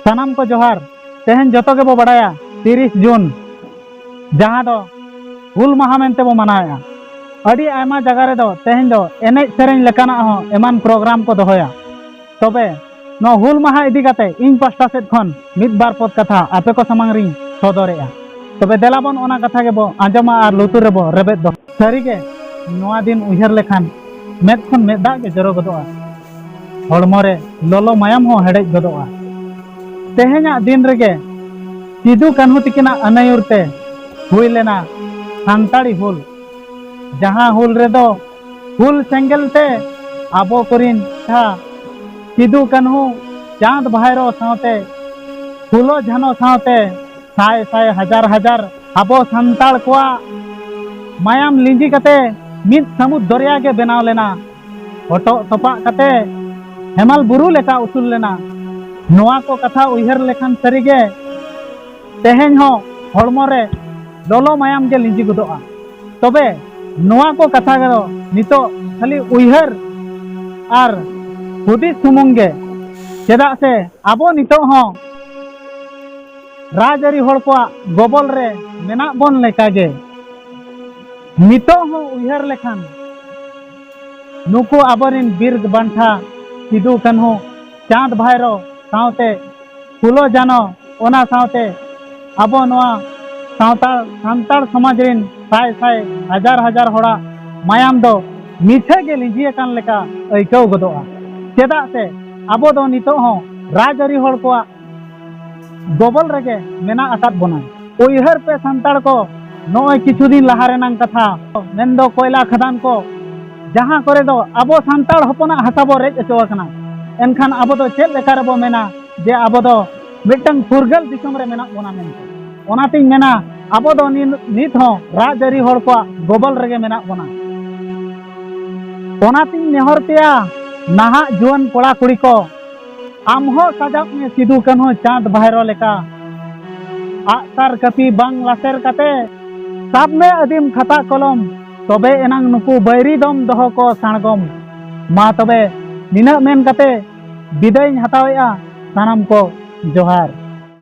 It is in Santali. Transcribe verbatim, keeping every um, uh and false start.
ᱥᱟᱱᱟᱢ ᱠᱚ ᱡᱚᱦᱟᱨ᱾ ᱛᱮᱦᱮᱧ ᱡᱚᱛᱚ ᱜᱮᱵᱚ ᱵᱟᱲᱟᱭᱟ ᱛᱤᱨᱤᱥ ᱡᱩᱱ, ᱡᱟᱦᱟᱸ ᱫᱚ ᱦᱩᱞ ᱢᱟᱦᱟ ᱢᱮᱱᱛᱮ ᱵᱚ ᱢᱟᱱᱟᱣᱮᱫᱼᱟ᱾ ᱟᱹᱰᱤ ᱟᱭᱢᱟ ᱡᱟᱭᱜᱟ ᱨᱮᱫᱚ ᱛᱮᱦᱮᱧ ᱫᱚ ᱮᱱᱮᱡ ᱥᱮᱨᱮᱧ ᱞᱮᱠᱟᱱᱟᱜ ᱦᱚᱸ ᱮᱢᱟᱱ ᱯᱨᱳᱜᱨᱟᱢ ᱠᱚ ᱫᱚᱦᱚᱭᱟ᱾ ᱛᱚᱵᱮ ᱱᱚᱣᱟ ᱦᱩᱞ ᱢᱟᱦᱟ ᱤᱫᱤ ᱠᱟᱛᱮ ᱤᱧ ᱯᱟᱥᱴᱟ ᱥᱮᱫ ᱠᱷᱚᱱ ᱢᱤᱫ ᱵᱟᱨ ᱯᱚᱫ ᱠᱟᱛᱷᱟ ᱟᱯᱮ ᱠᱚ ᱥᱟᱢᱟᱝ ᱨᱤᱧ ᱥᱚᱫᱚᱨᱮᱜᱼᱟ᱾ ᱛᱚᱵᱮ ᱫᱮᱞᱟ ᱵᱚᱱ ᱚᱱᱟ ᱠᱟᱛᱷᱟ ᱜᱮᱵᱚ ᱟᱸᱡᱚᱢᱟ ᱟᱨ ᱞᱩᱛᱩᱨ ᱨᱮᱵᱚ ᱨᱮᱵᱮᱫ ᱫᱚᱦᱚ᱾ ᱥᱟᱹᱨᱤᱜᱮ ᱱᱚᱣᱟ ᱫᱤᱱ ᱩᱭᱦᱟᱹᱨ ᱞᱮᱠᱷᱟᱱ ᱢᱮᱫ ᱠᱷᱚᱱ ᱢᱮᱫ ᱫᱟᱜ ᱜᱮ ᱡᱚᱨᱚ ᱜᱚᱫᱚᱜᱼᱟ, ᱦᱚᱲᱢᱚ ᱨᱮ ᱞᱚᱞᱚ ᱢᱟᱭᱟᱢ ᱦᱚᱸ ᱦᱮᱰᱮᱡ ᱜᱚᱫᱚᱜᱼᱟ᱾ ᱛᱮᱦᱮᱧᱟᱜ ᱫᱤᱱ ᱨᱮᱜᱮ ᱥᱤᱫᱩ ᱠᱟᱹᱱᱦᱩ ᱛᱤᱠᱤᱱᱟᱜ ᱟᱹᱱᱟᱹᱭᱩᱨ ᱛᱮ ᱦᱩᱭ ᱞᱮᱱᱟ ᱥᱟᱱᱛᱟᱲᱤ ᱦᱩᱞ, ᱡᱟᱦᱟᱸ ᱦᱩᱞ ᱨᱮᱫᱚ ᱦᱩᱞ ᱥᱮᱸᱜᱮᱞ ᱛᱮ ᱟᱵᱚ ᱠᱚᱨᱤᱱ ᱡᱟᱦᱟᱸ ᱥᱤᱫᱩ ᱠᱟᱹᱱᱦᱩ, ᱪᱟᱸᱫᱽ ᱵᱷᱟᱭᱨᱳ ᱥᱟᱶᱛᱮ ᱯᱷᱩᱞᱳ ᱡᱷᱟᱱᱳ ᱥᱟᱶᱛᱮ ᱥᱟᱭ ᱥᱟᱭ ᱦᱟᱡᱟᱨ ᱦᱟᱡᱟᱨ ᱟᱵᱚ ᱥᱟᱱᱛᱟᱲ ᱠᱚᱣᱟᱜ ᱢᱟᱭᱟᱢ ᱞᱤᱸᱡᱤ ᱠᱟᱛᱮ ᱢᱤᱫ ᱥᱟᱹᱢᱩᱫ ᱫᱚᱨᱭᱟ ᱜᱮ ᱵᱮᱱᱟᱣ ᱞᱮᱱᱟ᱾ ᱦᱚᱴᱚᱜ ᱛᱚᱯᱟᱜ ᱠᱟᱛᱮ ᱦᱮᱢᱟᱞ ᱵᱩᱨᱩ ᱞᱮᱠᱟ ᱩᱥᱩᱞ ᱞᱮᱱᱟ᱾ ᱱᱚᱣᱟ ᱠᱚ ᱠᱟᱛᱷᱟ ᱩᱭᱦᱟᱹᱨ ᱞᱮᱠᱷᱟᱱ ᱥᱟᱹᱨᱤᱜᱮ ᱛᱮᱦᱮᱧ ᱦᱚᱸ ᱦᱚᱲᱢᱚ ᱨᱮ ᱞᱚᱞᱚ ᱢᱟᱭᱟᱢ ᱜᱮ ᱞᱤᱸᱡᱤ ᱜᱚᱫᱚᱜᱼᱟ᱾ ᱛᱚᱵᱮ ᱱᱚᱣᱟ ᱠᱚ ᱠᱟᱛᱷᱟ ᱫᱚ ᱱᱤᱛᱚᱜ ᱠᱷᱟᱹᱞᱤ ᱩᱭᱦᱟᱹᱨ ᱟᱨ ᱦᱩᱫᱤᱥ ᱥᱩᱢᱩᱝ ᱜᱮ, ᱪᱮᱫᱟᱜ ᱥᱮ ᱟᱵᱚ ᱱᱤᱛᱚᱜ ᱦᱚᱸ ᱨᱟᱡᱽᱟᱹᱨᱤ ᱦᱚᱲ ᱠᱚᱣᱟᱜ ᱜᱚᱵᱚᱞ ᱨᱮ ᱢᱮᱱᱟᱜ ᱵᱚᱱ ᱞᱮᱠᱟᱜᱮ᱾ ᱱᱤᱛᱚᱜ ᱦᱚᱸ ᱩᱭᱦᱟᱹᱨ ᱞᱮᱠᱷᱟᱱ ᱱᱩᱠᱩ ᱟᱵᱚᱨᱮᱱ ᱵᱤᱨ ᱵᱟᱱᱴᱟ ᱥᱤᱫᱩ ᱠᱟᱹᱱᱦᱩ, ᱪᱟᱸᱫᱽ ᱵᱷᱟᱭᱨᱳ ᱥᱟᱶᱛᱮ ᱯᱷᱩᱞᱳ ᱡᱷᱟᱱᱳ, ᱚᱱᱟ ᱥᱟᱶᱛᱮ ᱟᱵᱚ ᱱᱚᱣᱟ ᱥᱟᱶᱛᱟ, ᱥᱟᱱᱛᱟᱲ ᱥᱚᱢᱟᱡᱽ ᱨᱮᱱ ᱥᱟᱭ ᱥᱟᱭ ᱦᱟᱡᱟᱨ ᱦᱟᱡᱟᱨ ᱦᱚᱲᱟᱜ ᱢᱟᱭᱟᱢ ᱫᱚ ᱢᱤᱪᱷᱟᱹ ᱜᱮ ᱞᱤᱸᱡᱤ ᱟᱠᱟᱱ ᱞᱮᱠᱟ ᱟᱹᱭᱠᱟᱹᱣ ᱜᱚᱫᱚᱜᱼᱟ᱾ ᱪᱮᱫᱟᱜ ᱥᱮ ᱟᱵᱚ ᱫᱚ ᱱᱤᱛᱚᱜ ᱦᱚᱸ ᱨᱟᱡᱽᱟᱹᱨᱤ ᱦᱚᱲ ᱠᱚᱣᱟᱜ ᱜᱚᱵᱚᱞ ᱨᱮᱜᱮ ᱢᱮᱱᱟᱜ ᱟᱠᱟᱫ ᱵᱚᱱᱟ᱾ ᱩᱭᱦᱟᱹᱨ ᱯᱮ ᱥᱟᱱᱛᱟᱲ ᱠᱚ, ᱱᱚᱜᱼᱚᱭ ᱠᱤᱪᱷᱩ ᱫᱤᱱ ᱞᱟᱦᱟ ᱨᱮᱱᱟᱝ ᱠᱟᱛᱷᱟ, ᱢᱮᱱᱫᱚ ᱠᱚᱭᱞᱟ ᱠᱷᱟᱫᱟᱱ ᱠᱚ, ᱡᱟᱦᱟᱸ ᱠᱚᱨᱮ ᱫᱚ ᱟᱵᱚ ᱥᱟᱱᱛᱟᱲ ᱦᱚᱯᱚᱱᱟᱜ ᱦᱟᱥᱟ ᱵᱚ ᱨᱮᱡ ᱦᱚᱪᱚ ᱟᱠᱟᱱᱟ᱾ ᱮᱱᱠᱷᱟᱱ ᱟᱵᱚ ᱫᱚ ᱪᱮᱫ ᱞᱮᱠᱟ ᱨᱮᱵᱚ ᱢᱮᱱᱟ ᱡᱮ ᱟᱵᱚ ᱫᱚ ᱢᱤᱫᱴᱟᱝ ᱯᱷᱩᱨᱜᱟᱹᱞ ᱫᱤᱥᱚᱢ ᱨᱮ ᱢᱮᱱᱟᱜ ᱵᱚᱱᱟ ᱢᱮᱱᱛᱮ? ᱚᱱᱟᱛᱤᱧ ᱢᱮᱱᱟ, ᱟᱵᱚ ᱫᱚ ᱱᱤ-, ᱱᱤᱛ ᱦᱚᱸ ᱨᱟᱡᱽᱟᱹᱨᱤ ᱦᱚᱲ ᱠᱚᱣᱟᱜ ᱜᱚᱵᱚᱞ ᱨᱮᱜᱮ ᱢᱮᱱᱟᱜ ᱵᱚᱱᱟ᱾ ᱚᱱᱟᱛᱤᱧ ᱱᱮᱦᱚᱨ ᱯᱮᱭᱟ, ᱱᱟᱦᱟᱜ ᱡᱩᱣᱟᱹᱱ ᱠᱚᱲᱟ ᱠᱩᱲᱤ ᱠᱚ, ᱟᱢ ᱦᱚᱸ ᱥᱟᱡᱟᱜ ᱢᱮ ᱥᱤᱫᱩ ᱠᱟᱹᱱᱦᱩ ᱪᱟᱸᱫᱽ ᱵᱷᱟᱭᱨᱳ ᱞᱮᱠᱟ᱾ ᱟᱜᱼᱥᱟᱨ ᱠᱟᱹᱯᱤ ᱵᱟᱝ ᱞᱟᱥᱮᱨ ᱠᱟᱛᱮ ᱥᱟᱵ ᱢᱮ ᱟᱹᱫᱤᱢ ᱠᱷᱟᱛᱟ ᱠᱚᱞᱚᱢ, ᱛᱚᱵᱮ ᱮᱱᱟᱝ ᱱᱩᱠᱩ ᱵᱟᱹᱭᱨᱤ ᱫᱚᱢ ᱫᱚᱦᱚ ᱠᱚ ᱥᱟᱬᱜᱚᱢ᱾ ᱢᱟ ᱛᱚᱵᱮ ᱱᱤᱱᱟᱹᱜ ᱢᱮᱱ ᱠᱟᱛᱮ ᱵᱤᱫᱟᱹᱭᱤᱧ ᱦᱟᱛᱟᱣᱮᱫᱼᱟ᱾ ᱥᱟᱱᱟᱢ ᱠᱚ ᱡᱚᱦᱟᱨ᱾